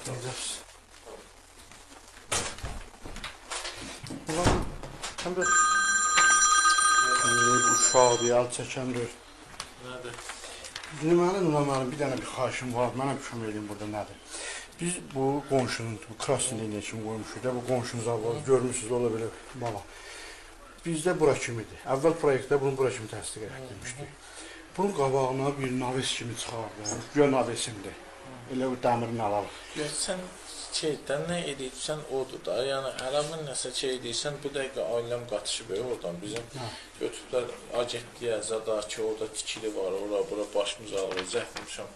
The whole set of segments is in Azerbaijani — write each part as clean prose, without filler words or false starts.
Ulan, sən bir uşaqdır, əl çəkəndir. Nədir? Deməli, Nurlan müəllim, bir dənə bir xahişim var, mənə bir kömək edin burada nədir? Biz bu qonşunun, bu krasın liniya kimi qoymuşuq da, bu qonşunun zavodu, görmüşsünüz, ola belə mala. Bizdə bura kimidir. Əvvəl proyektdə bunu bura kimi təsdiq etdirmişdik. Bunun qabağına bir naves kimi çıxardı, güya navesimdir. Elə o dəmirin əlavı. Ya sən şeydən nə edibsən odur da, yəni əlavı nəsə şey edirsən, bu dəqiqə ailəm qatışıb oradan bizim götürüblər agentliyə zada ki, orada tikili var, ora bura başımız ağrır, zəhmişəm,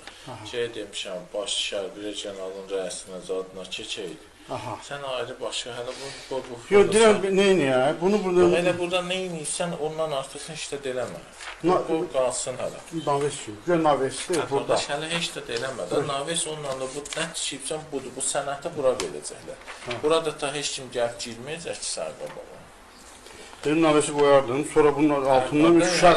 şey demişəm, baş şərbi regionalın rəisinə zadına keçəydi. Aha. Sən ayrı başqa, hələ bu Yox, deyirəm, neyniyək? Bunu burada... Elə burada neyniysən, ondan artıq heç də deləmə. Bu qalsın hələ. Naves kimi, gör navesdir burada. Qardaş, hələ heç də deləmə də. Naves onunla da bu, nə tikibsən budur, bu sənəti bura verəcəklər. Burada ta heç kim gəlib girməyəcək ki, sənin qabağa. Dedim, navesi qoyardım, sonra bunun altından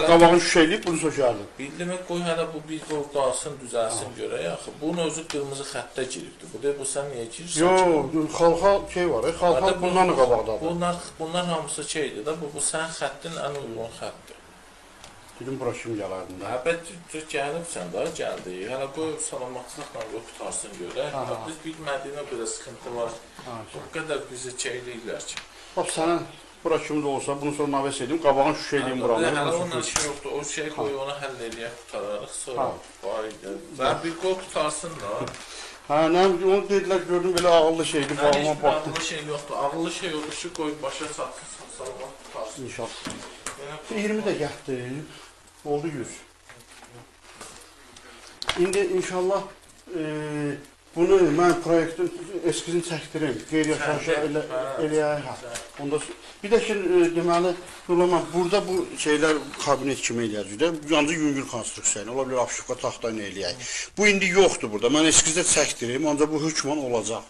qabağını şüşə eləyib, bunu sökərdim. Bildimi, qoy hələ bu bir qoy qalsın, düzəlsin görək axı. Bunun özü qırmızı xəttə giribdir. Bu deyir, bu sən niyə girirsən? Yox, xalxa şey var, xalxa bundan da qabaqdadır. Bunlar hamısı şeydir da, bu sənin xəttin ən uyğun xətdir. Dedim, bura kim gələrdim də? Həbət, gəlibsən da, gəldi. Hələ qoy salamatlıqla qutarsın görək. Biz bilmədiyinə belə sıxıntı var. O qədər bizi şey eləyirlər ki. Bax, sənin bura kimi də olsa, bunu sonra naves edeyim, qabağını şüşə eləyim buranı. Hələ onunla şey yoxdur, o şey qoy, onu həll eləyək, qutararıq, sonra və bir qoy qutarsın da. Hə, onu dedilər, gördüm, belə ağıllı şeydir, bağıma baxdım. Ağıllı şey yoxdur, ağıllı şey yoxdur ki, qoy başa çatsın, salamat qutarsın. İnşallah. 20 də gətdim, oldu 100. İndi inşallah bunu mən proyektin eskizini çəkdirim, qeyri-yaşayışa eləyək. Bir də ki, deməli, Nurlan, burada bu şeylər kabinet kimi eləyəcək də, yalnız yüngül konstruksiya ilə, ola bilər apşifka taxta ilə eləyək. Bu indi yoxdur burada, mən eskizdə çəkdirim, ancaq bu hökmən olacaq.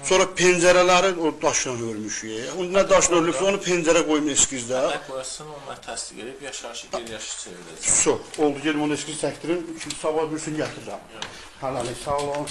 Sonra pəncərələri o daşla hörmüşük. Nə daşla hörülübsə, onu pəncərə qoyum eskizdə. Nə qoyasın, onunla təsdiq edib, yaşayışı, qeyri-yaşayışı çevirəcək. Su, oldu, gedim onu eskiz çəkdirim, şimdi sabah bir gün gətirirəm. Hələlik, sağ olun.